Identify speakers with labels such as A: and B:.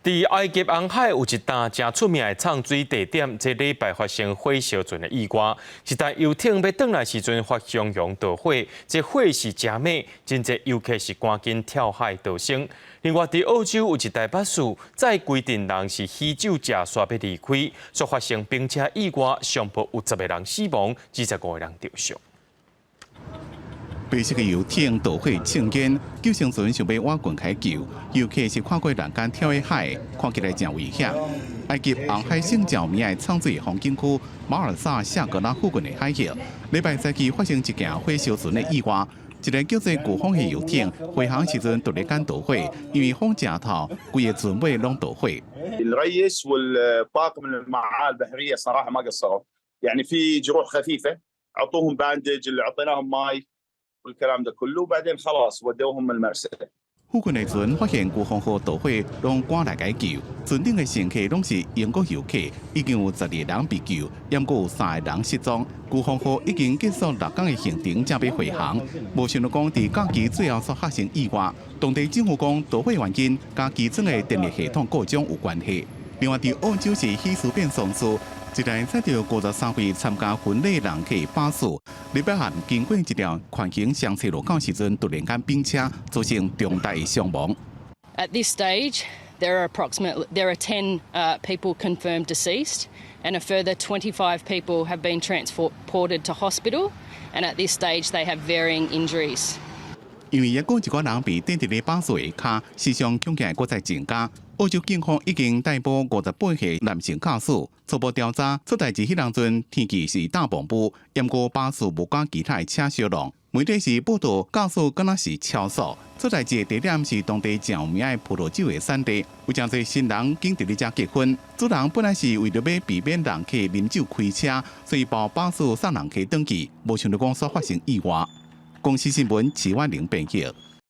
A: 佇埃及紅海有一棟誠出名的藏水地點，這禮拜發生火燒船的意外。一台遊艇欲轉來時陣發洶湧著火，這火勢誠猛，真濟遊客是趕緊跳海逃生。另外，佇澳洲有一台巴士載規陣人是喜酒食煞欲離開，煞發生冰車意外，上報有10個人死亡，25個人著傷。
B: 白色的遊艇著火衝煙，救生船想欲倚近開救，遊客是看過欄杆跳入海，看起來誠危險。埃及紅海省著名的藏水風景區馬爾薩夏格拉附近的海域，禮拜早起發生一件火燒船的意外。一个叫做颶風的遊艇飛行時陣突然間著火，因為風誠透，規个船尾攏著火。
C: الريس والطاقم اللي معاه البحريه صراحه ما قصروا، يعني في جروح خفيفه، عطوهم bandage، اللي اعطيناهم ماي والكلام ده كله، وبعدين خلاص ودوهم المرسى.
B: 附近的船發現颶風號著火，攏趕來解救。船頂的乘客攏是英國遊客，已經有12個人被救，猶閣有三個人失蹤。颶風號已經結束6工的行程，正欲回航。無想到講佇假期最後煞發生意外。當地政府講，著火原因佮機艙的電力系統故障有關係。另外，佇澳洲是喜事變喪事，一台載著53歲參加婚禮人客巴士，禮拜暗經過一條環形雙車路口時陣，突然間冰車，造成重大傷亡。
D: At this stage, there are 10 people confirmed deceased, and a further 25 people have been transported to hospital. And at this stage, they have varying injuries.
B: 因為猶閣一寡人被釘佇咧巴士下跤，死傷恐驚會閣再增加。澳洲警方已經逮捕58歲男性駕駛，初步調查出代誌彼當陣天氣是大薄霧，毋過巴士無佮其他的車相挵。媒體是報道駕駛敢若是超速，出代誌的地點是當地誠有名的葡萄酒的產地，有誠濟新人揀佇咧遮結婚。主人本來是為著欲避免人客啉酒開車，所以包巴士送人客轉去，無想到講煞發生意外。公視新聞齊婉玲編譯。